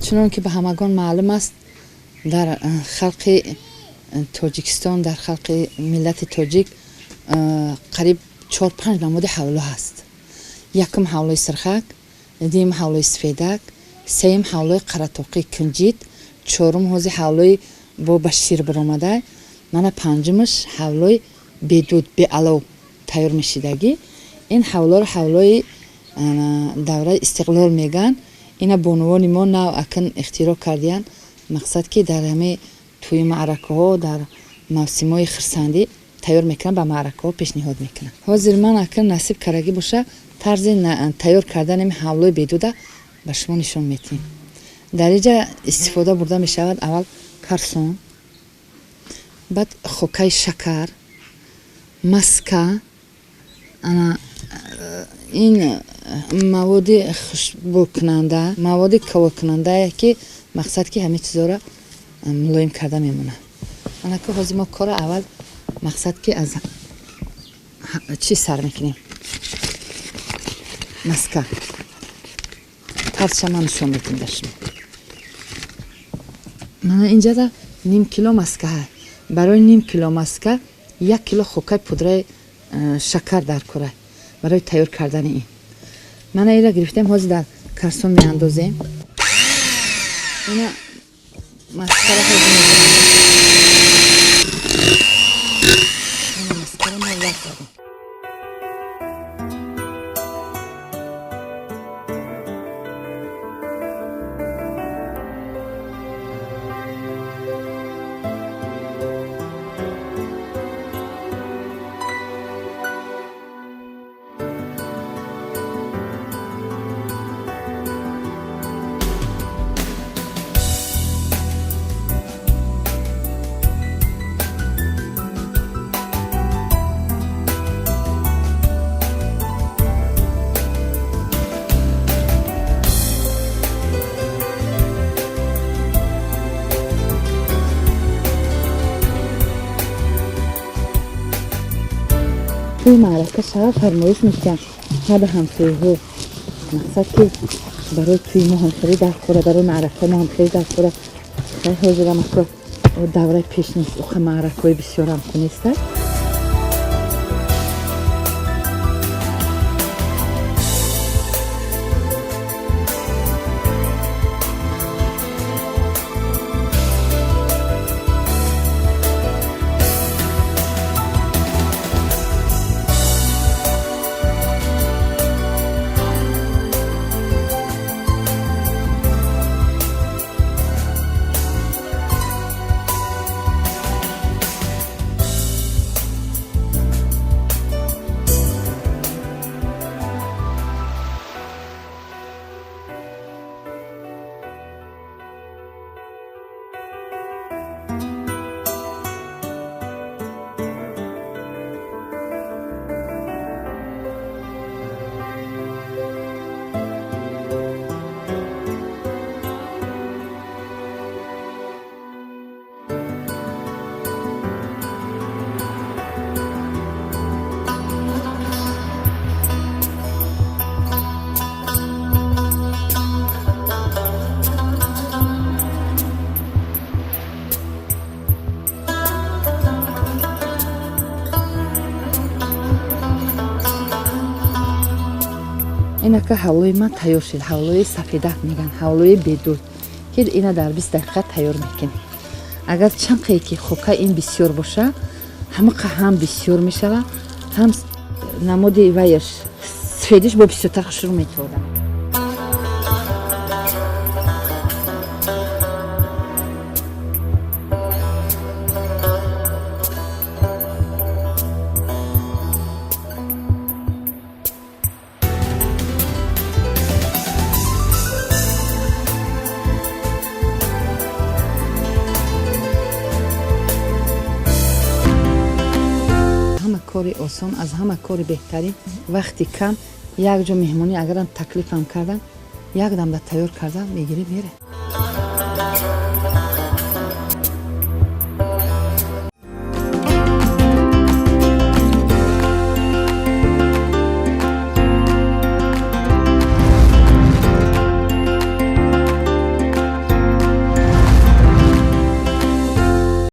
Чунон ки ба ҳамагон маълум аст, дар халқи Тоҷикистон, дар халқи миллати тоҷик қариб 4-5 намуди ҳавло ҳаст. Якум ҳавлои сирхак, дуюм ҳавлои сафедак, сеюм ҳавлои қаратоқи кунҷит, чорум ҳози ҳавлои бо ба шир баромада, мана панҷумаш ҳавлои бедуд, беалов тайёр мешидагӣ. Ин ҳавлоро ҳавлои давраи истиқлол мегӯянд. Ина бонувони мо нав акн ихтироъ кардиянд, мақсад ки дар ҳамаи тӯи маъракаҳо, дар мавсимҳои хирсандӣ тайёр мекунанд, ба маъракаҳо пешниҳод мекунанд. Ҳозир ман акн насиб кардагӣ боша, тарзи тайёр кардани ҳавлои бедуда ба шумо нишон медиҳем. Дар инҷа истифода бурда мешавад аввал карсон, баъд хокаи шакар, маска, ана ин маводи хушбӯкунанда, маводи ковокунандае ки мақсад ки ҳамин чизоро мулоим карда мемонад. Анаки ҳозир мо корро аввал мақсад ки аз чӣ сар мекунем? Маска. Тарзша ман нишон медиҳем дар шумо. Мана инҷада ним кило маска ҳаст. Барои ним кило маска 1 кило хокаи пудраи шакар дар кора барои тайёр кардани ин. Мана инро гирифтем, ҳозир дар карсон меандозем. Ина маскара ҳозир мезанем. Ина маскара мо лак задем. Тӯи маърака шава фармоиш мекунам ҳаба ҳамсояҳо, мақсад ки барои тӯи мо ҳам хеле дархӯра, барои маъракаи мо ҳам хеле дархӯра. Хеле ҳозирам ака давраи пеш нест, уха маъракаҳои бисёрам ку неста. Инака ҳавлои ман тайёр шуд. Ҳавлои сафедак мегӯянд, ҳавлои бедуд, ки ина дар 20 дақиқа тайёр мекунем. Агар чанд қае ки хока ин бисёр боша, ҳамақа ҳам бисёр мешава, ҳам намуди ваяш сафедиш бо бисёртар хушрӯ меторад. Кори осон, аз ҳама кори беҳтарин, вақти кам, як ҷо меҳмонӣ агарам таклифам кардан, як дамда тайёр кардан мегирӣ мере.